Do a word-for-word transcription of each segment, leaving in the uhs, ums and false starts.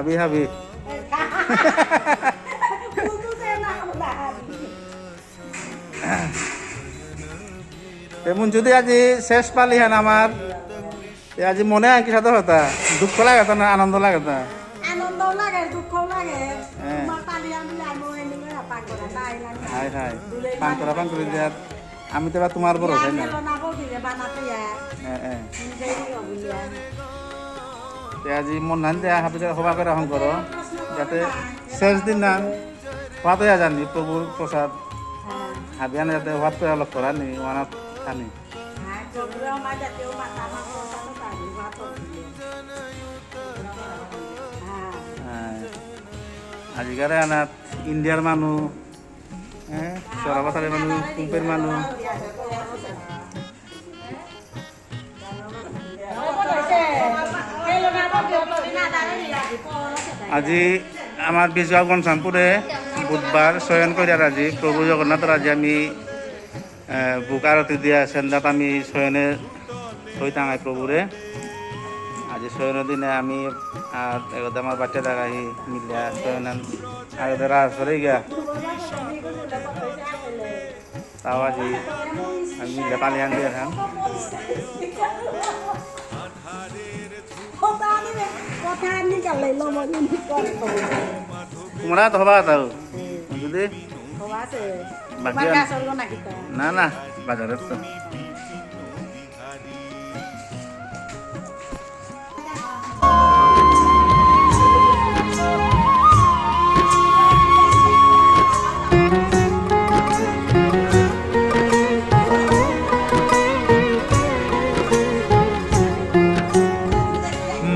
হাবি হাবি। এমন যদি আজি শেষ পালি হান আমার, এ আজি মনে হয় কিসাদে হতা, দুঃখ লাগে তা না আনন্দ লাগে তা? আনন্দ লাগে, দুঃখ লাগে। হ্যাঁ। তোমার পালি আমি আমি ওই নিয়ে পাক করে তাই লাগে। হায় হায়। দূরে পাক করে, পাক করে দিয়া। আমি তো এবার তোমার বড়, তাই না? না বলবি রে, বানাতে ইয়া। হ্যাঁ, হ্যাঁ। নিজেই হবি ইয়া। তে আজি মন নান দিয়া হাবিরে হবা করে হং করো, যাতে শেষ দিন নান হওয়াতে জানি প্রভুর প্রসাদ। হ্যাঁ। হাবিয়ান যাতে হওয়াতে লগ করা নি, ওয়ানা খানি। হ্যাঁ, প্রভু আমার যাতে ও মাথা আমার প্রসাদ পাবি, হওয়াতে। হ্যাঁ। হ্যাঁ। আজিকার আনাত ইন্ডিয়ার মানু, হ্যাঁ, সরাবাতারে মানু, কুম্পের মানু। আজি আমার বিজগাঁও গনশ্যামপুরে বুধবার শয়ন করিয়ার আজি প্রভু জগন্নাথর আজি আমি, আহ, বুক আরতি দিয়া সেন্দাত আমি শয়নে থইতাঙাই প্রভুরে। আজি শয়নের দিনে আমি আর এগোতে আমার বাচ্চা দাগাহি মিলিয়া শয়ন আর এগোতে রাস হরে গিয়া। তাও আজি আমি লেপালি আনতে এখান। কথা আনি, কথা আনি কালাই লমনি করতো। তোমরা তো হবা তাও। বুঝলি? হবা সে। বাকি তোমার আর কাছে অন্য নাকি তো? না, না, বাজারে তো।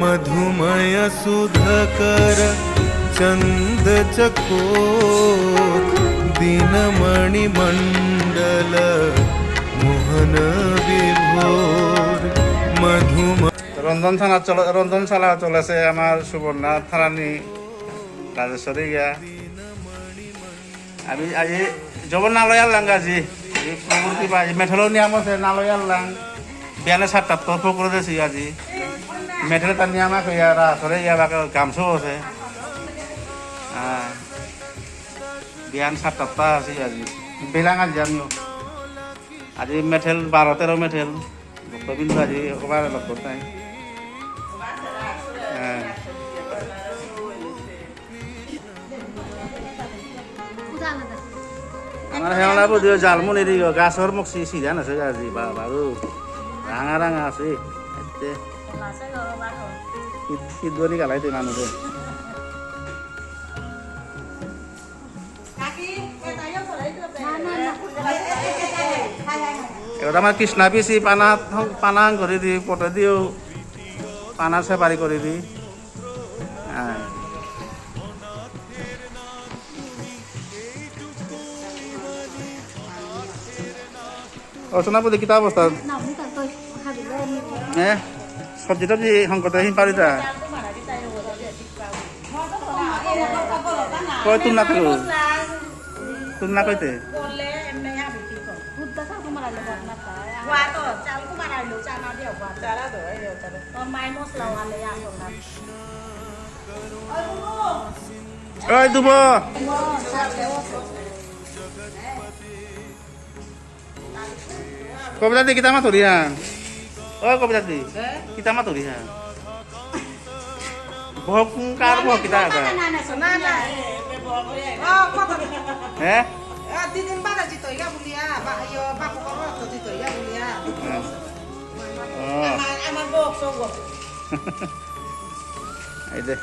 मधुमय सुधाकर चंद चकोर दीनमणि मंडल मोहन विभोर मधुम। রন্ধনশালা চলে, রন্ধনশালা চলেছে আমার সুবর্ণা থারানি রাজেশ্বরী গিয়া। আমি আজি জবর নালয়ার লাং আজি। এই প্রভুর কৃপা, এই মেঠেলো নিয়াম আছে নালয়ার লাং। বিয়ানে সাতটাত তো ফোকরে দেছি আজি। মেঠেলে তার নিয়ামা কইয়া রাসরে ইয়া বাকে গামছো আছে। হ্যাঁ। বিয়ান সাতটাত তা আছি আজি। বেলাং আজি আমিও। আজি মেঠেল বারো তেরো মেঠেল। ভক্তবৃন্দ আজি ওবার লগ করতাই। হ্যাঁ। আমার হেওলা বুদিও জালমুনি দিও, গাছর মুখ সি সিজান আছে আজি, বাবা গো। রাঙা রাঙা আছে। এতে। কি, কি দড়ি গালাইতে মানুষে। এবার আমার কৃষ্ণা পিসি পানা, পানা করে দি, পটে দিও, পানা সেপারি করে দি। হ্যাঁ। ও সোনাপতি, কিতা অবস্থা? হ্যাঁ, সবজি টবজি হংকতে হিন পারিতা? কই তুলনা করো? তুলনা কইতে? ওই দুব। কবিতা দি কিতা মাতুরি হ্যাঁ? ও কবিতা দি, কিতা মাতুরি হ্যাঁ? বহক কার বহক কিতা আছে? না, না। ও, কত? হ্যাঁ? এ, দুদিন বাদে জিতইগা বুলিয়া, বা-, ইয়ো, বাপু করো তো জিতইগা বুলিয়া। হ্যাঁ। ও। আমার, আমার বউক সব। এই দে।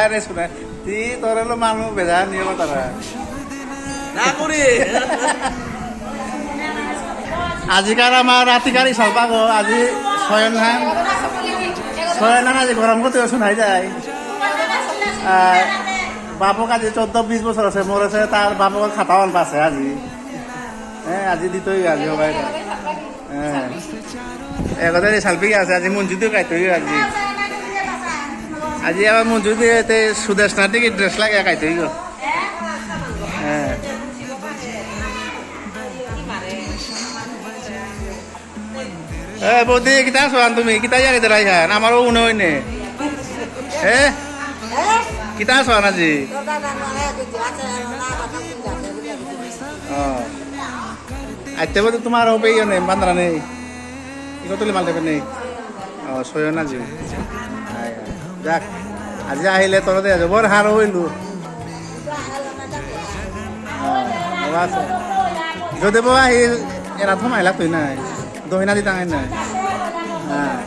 আরে শোনা, তুই তোর হলো মানু বেজা নিয়ে তারা। না করি। আজিকার আমার রাতিকার ইসালপাগো, আজি শয়ন হান, শয়ন হান আজি গরম করতে শুনাই যায়। আর বাপক আজি চৌদ্দ বিশ বছর আছে, মরেছে, তার বাপক খাতাওয়ান পাশে আজি। হ্যাঁ, আজি দিতই আজি ও ভাই। হ্যাঁ। এ কথা রে সালপি আছে, আজি মঞ্জুদিও খাইতে হইব আজি। আজি আবার মঞ্জুদি এতে সুদেষ্ণা টিকি ড্রেস লাগে খাইতে হইব। হ্যাঁ। এ, বৌদি, কিতা আছো আন তুমি? কিতা জানি তো রাইহান? আমারও উনে হইনে। এ? কিতা আছো আন আজি? ও। আইতে বলতে তোমার হবে ইয়ে নেই, বান্দরা নেই। ইগো তুলি মাল দেবে নেই। ও, সয়ন আজি। আয়, আয়। যাক, আজি আহিলে তোর দে, বর হার হইলু। হ্যাঁ, বাবা আছে। যদি বাবা এই এরা তো মাইলা তুই নাই। দহিনা দিতাম নাই। হ্যাঁ।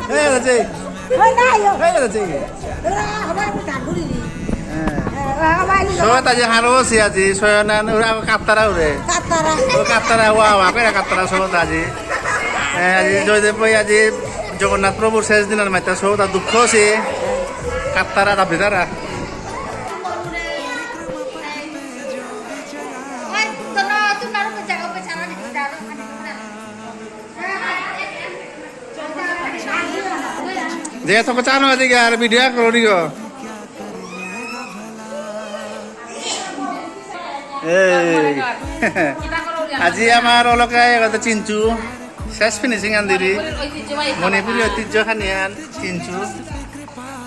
এই আছে। এই আছে। হ্যাঁ। সবাই তাজে হারো সে আজি, সয়নান, ওরা কাত্তারা ওরে। কাত্তারা। ও কাত্তারা, ওয়া, ওয়া, করে কাত্তারা সব আজি। এ, আজি জয়দেব ভাই আজি জগন্নাথ প্রভুর শেষ দিনের মাইতা সৌতা দুঃখ আছে। কাত্তারা, দাবিদারা। যে তোকে চানো আছে কি আর ভিডিও করো দিও। এই। আজি আমার অলকায় কথা চিনচু। শেষ ফিনিশিং আন দিবি। মণিপুরী ঐতিহ্য খানি আন চিনচু।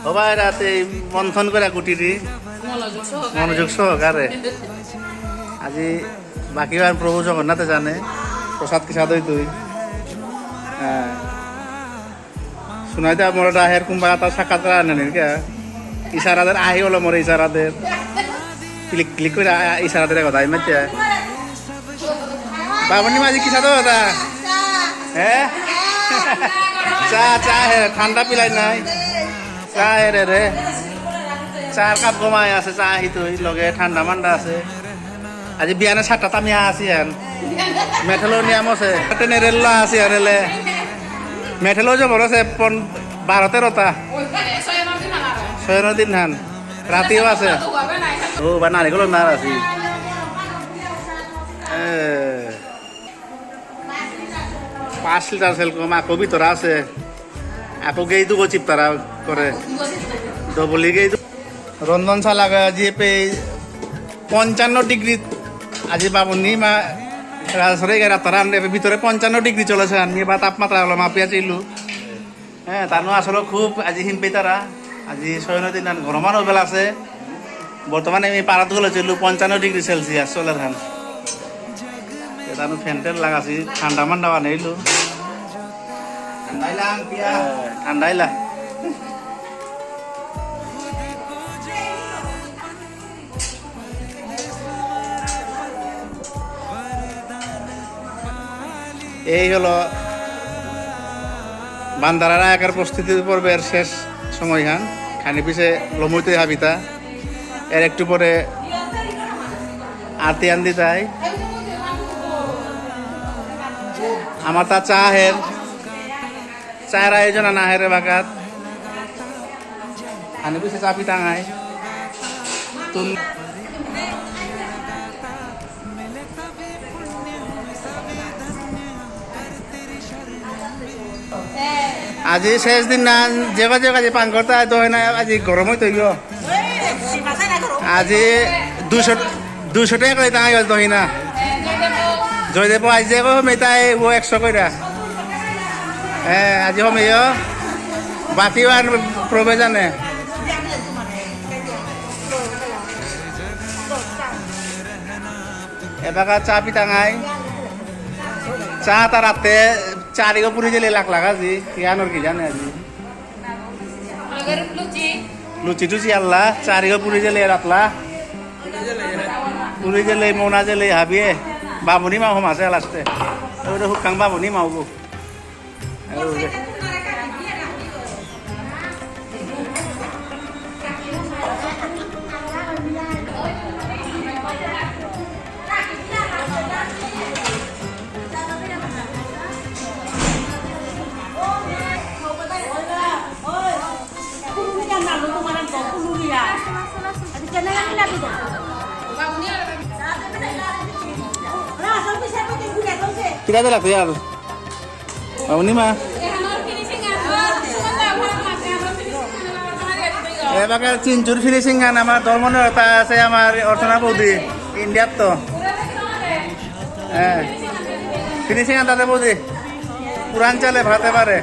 হবাই রাতে মন্থন করে কুটিরি। মনোযোগ সহকারে। মনোযোগ সহকারে। আজি বাকি আর প্রভু জগন্নাথে জানে। প্রসাদ কিসাদ হই তুই। হ্যাঁ। শুনাইতে মোর ডাহের কুম্বা তা সাক্ষাৎ রানে নিরকা। ইশারাদের আহি হলো মোর ইশারাদের। ক্লিক ক্লিক করে আ-, আ-, ইশারাদের কথা, আমি মাতিয়া। বাবনি মাঝে কি সাদা কথা? হ্যাঁ? চা, চা হে, ঠান্ডা পিলাই নাই। চা হে রে রে। চার কাপ গমাই আছে, চা হি তুই, লগে ঠান্ডা মান্ডা আছে। আজি বিয়ানে সাতটা তামিয়া আসি আন। মেঠেলো নিয়াম আছে। ট্রেনে রেল আসি আন এলে। মেঠেলো যে বড় আছে পন-, বারো তেরোটা। ছয় নয় দিন হান। রাতিও আছে। ও, বা নারিকল না আসি। এ, পাঁচ লিটার সেল কম, আকো ভিতরে আছে। আকো গেই দুগো চিপতারা করে। ডবলি গেই দু-, রন্ধনশালা গা-, যে পে পঞ্চান্ন ডিগ্রি, আজি বাবুনি মা রাজরে গা রাতারা আনলে ভিতরে পঞ্চান্ন ডিগ্রি চলেছে, আমি বা তাপমাত্রা হলো মাপিয়া চাইলু। হ্যাঁ, তানু আসলে খুব আজি হিম পেতারা, আজি ছয় নয় দিন আন গরমানো বেলা আছে। বর্তমানে আমি পারাত গলে চললু পঞ্চান্ন ডিগ্রি সেলসিয়াস চলের হান। এ তানু ফ্যান ট্যান লাগাছি, ঠান্ডা মান্ডা বানাইলু। ঠান্ডাইলা আং পিয়া। হ্যাঁ, ঠান্ডাইলা। এই হলো বান্দারার আয়াকার প্রস্তুতি পর্বের শেষ সময়হান। খানি পিছে লমুইতে হাবিতা। এর একটু পরে আরতি আন্দি তাই। আমার তা চা হের। চায়ের আয়োজন আনা হেরে বাগাত। আনে বুঝে চাপি টাঙায়। তুম- আজি শেষ দিন না, যেগা যেগা যে পান করতে হয় তো হয় না, আজি গরম হইতে হইব। আজি দুশো, দুশো টাকা করে তাই দহিনা। জয়দেব আজ যে গো মেতাই ও একশো কইরা। হ্যাঁ, আজি হমেয়। বাকি আর প্রভে জানে। এবাকা চা পিতাঙাই। চা তা রাতে চারিগো পুরি জেলে লাখ লাখ আজি। কি আনর কি জানে আজি। লুচি টুচি আল্লাহ, চারিগো পুরি জেলে রাতলা। পুরি জেলে, মোনা জেলে, হাবিয়ে। বামুনি মাও হমাসে লাস্টে। ওরে হুকাং বামুনি মাও গো। ঠিক আছে, লাগতো আর। অনিমা। এবাকার চিঞ্চুর ফিনিশিং গান আমার ধর্মনতা আছে, আমার অর্চনা বৌদি, ইন্ডিয়ার তো। হ্যাঁ, ফিনিশিং আনতে বৌদি। পুরান চালে ভাতে পারে।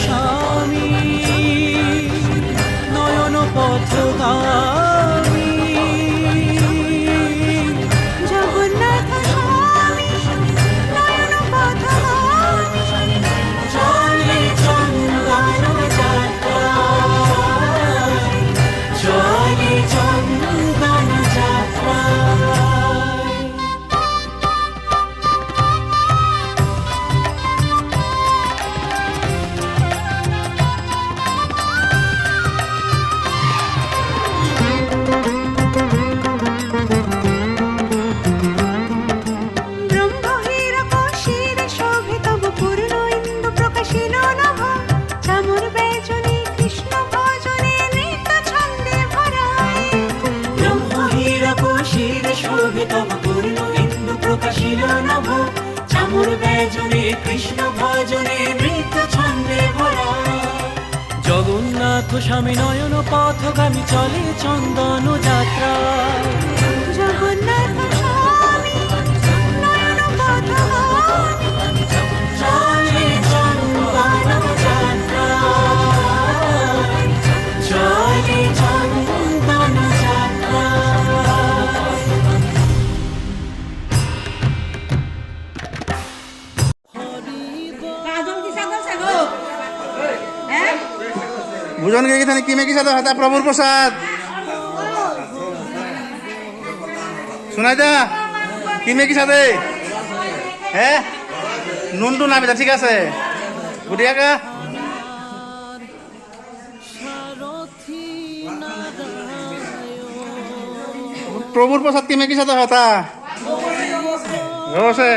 স্বামী নয়ন পথগামী। জগন্নাথ স্বামী নয়ন পথগামী। চলে চন্দন যাত্রায়, চলে চন্দন যাত্রায়। ব্রহ্মহীরক শিরে শোভে তব পূর্ণ ইন্দু প্রকাশিল নভ। চামর ব্যজনে কৃষ্ণ ভজনে নৃত্য ছন্দে ভরায়। ব্রহ্মহীরক শিরে শোভে তব পূর্ণ ইন্দু প্রকাশিল নভ। চামর ব্যজনে কৃষ্ণ ভজনে নৃত্য ছন্দে ভরায়। জগন্নাথ স্বামী নয়ন পথগামী চলে চন্দন যাত্রা। জগন্নাথ স্বামী নয়ন পথগামী। চলে চন্দন যাত্রা। চলে চন্দন যাত্রা। বুজন গিরি গিথানি, কিমে কিসাদে হতা প্রভুর প্রসাদ? সুনাইদা, কিমে কিসাদে? হে? নুনটু নাবিতা, ঠিক আছে। বুদিয়াকা? প্রভুর প্রসাদ কিমে কিসাদে হতা? রসে।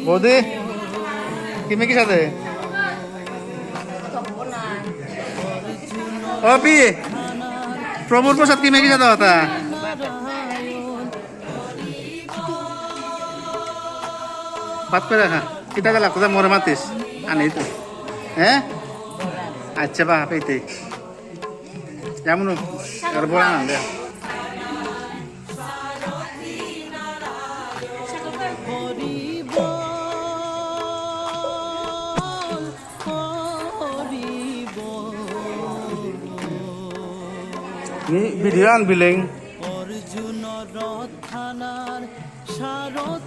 বৌদি, কিমে কিসাদে? ও পি, প্রভুর প্রসাদ কিমে কিসাদে হতা? ভাত করে খা। কিতা গেলা? কোথায় মোরে মাতিস? আনি তো। হ্যাঁ? আচ্ছা, বা, পেতে। যেমন আর বড় না দে। নি ভিডিও আন বিলেং।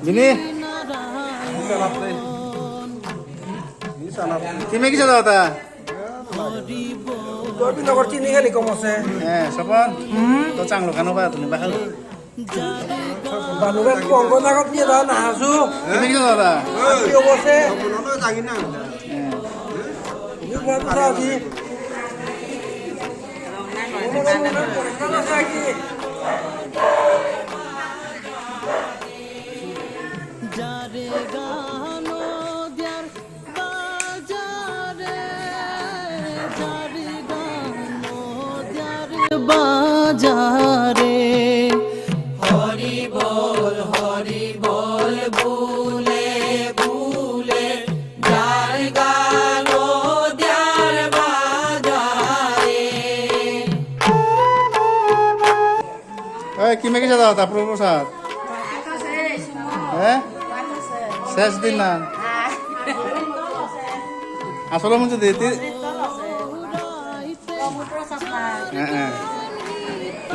বিনি। কিমে কিসাদে হতা? গোবিন্দনগর চিনি খালি কম আছে। হ্যাঁ, সপন। তো চাংলো খানো বা তুমি বাহাল। বানুগা পঙ্গনাগত দিয়ে দাও না হাজু। কিমে কিসাদে হতা? কি অবস্থা? হ্যাঁ। তুমি কোন কোথাও আছি? যারে গানো দিয়ার বাজারে, যারে গানো দিয়ার বাজারে। হরি বল, হরি বল, বুলে বুলে, যার গানো দিয়ার বাজারে। এই, কিমে কিসাদে হতা, প্রভু প্রসাদ? হ্যাঁ? শেষ দিন না? আসলে মুঝে দিতে। হ্যাঁ, হ্যাঁ।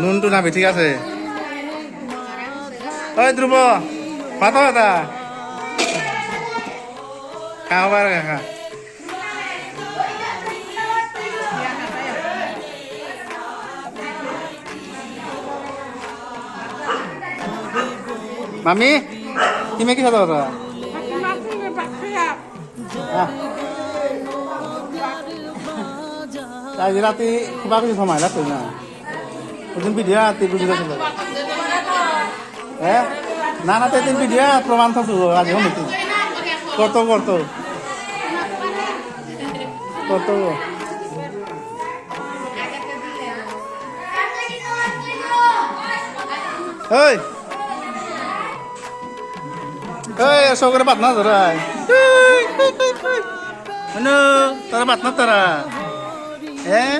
নুনটু নাবি, ঠিক আছে? ওই ধ্রুব, ভাত হতা? খাবার খা। মামি, কিমে কিসাদে হতা? আহ। আজি রাতি খুব কিছু সময় লাগতো না। ওদিন ভিডিও আনতে বুঝে গেছিল। হ্যাঁ? না, না, তেদিন ভিডিও প্রমাণ থাকতো, আজি হমিতি। করতো, করতো। করতো। এই। এই, সবরে বাত না ধরাই। মানে, তারা বাত না তারা। হ্যাঁ?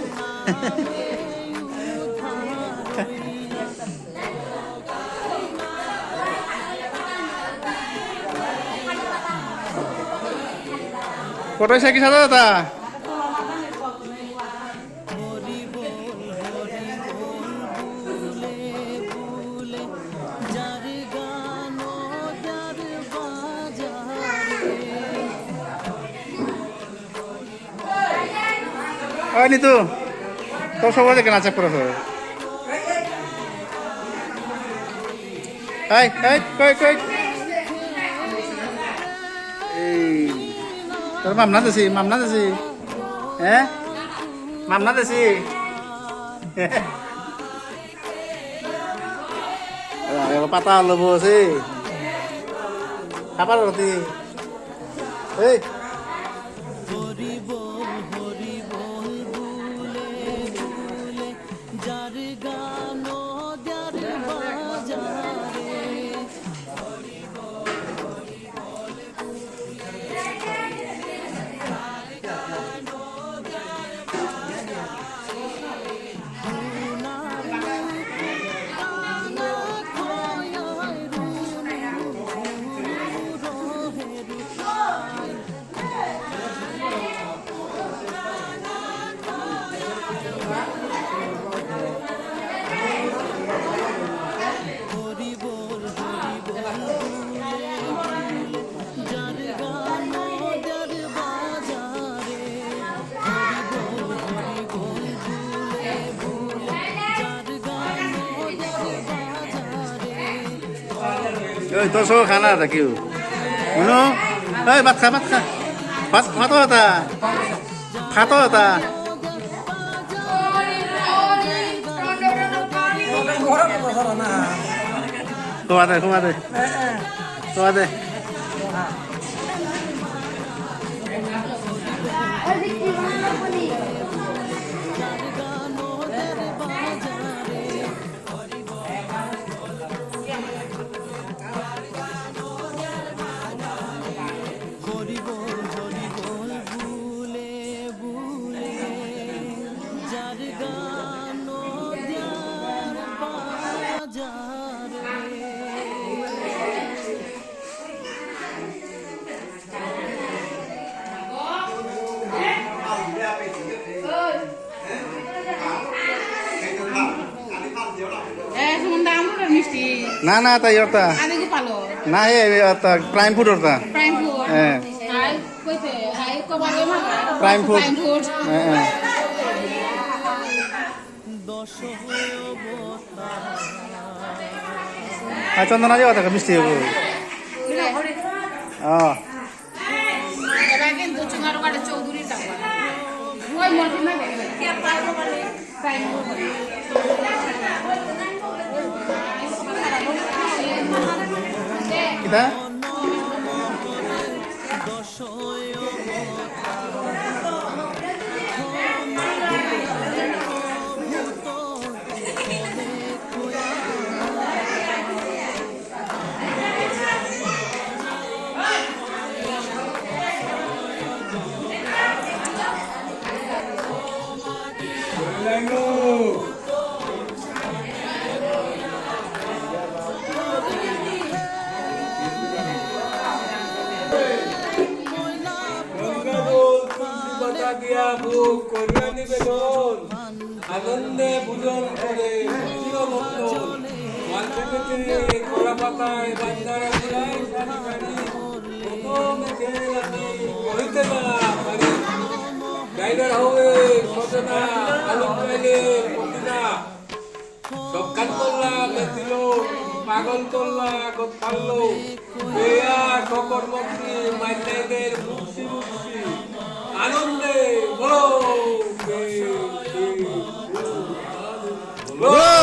কটাই সাইকেল সাদা দাদা? ওই নিতু, তোর সবার দেখে নাচা পড়া হবে। এই, এই, কই, কই? এই, তোর মামনা দেশি, মামনা দেশি। হ্যাঁ? মামনা দেশি। এ, এ, পাতা লবো সে। খাবার রতি। এই। ওই, তোর সব খানা এটা কেউ? হুনো? এই, ভাত খা, ভাত খা। ভাত, ভাত হতা। ভাত হতা। ঘুমা দে, ঘুমা দে। ঘুমা দে। এ, সুমন দা, আমার মিষ্টি। না, না, তাই ওটা। আরে কি পালো? না, এ, এ, ওটা, Prime Food ওটা। Prime Food। হ্যাঁ। হাই, কইতে, হাই, কো বারে মা। Prime Food। Prime Food। হ্যাঁ, হ্যাঁ। আর চন্দনা যে ওটা মিষ্টি হবো। ও। এবার কিন্তু চুনারুঘাটে চৌধুরীর ব্যাপার। ওই মর্জিনা দেখবে। কিতা? গঙ্গা জল তুলসী পাতা দিয়া ভোগ করিয়া নিবেদন। আনন্দে ভোজন করে ভক্তির মতন মালপেতে কলা পাতায় বান্দারা ঘুরায় সারি সারি। প্রথমে যে রানী কহিতে না পারি, গাইবার হবে সজনা, আলম গাইলে পদিনা। সকাল তল্লা মেতিলো, পাগল তল্লা গথাল্লো, বেয়া ককর মন্ত্রী, মাইনাইদের মুক্তি মুক্তি, আনন্দে বলো, বে, বে, বলো।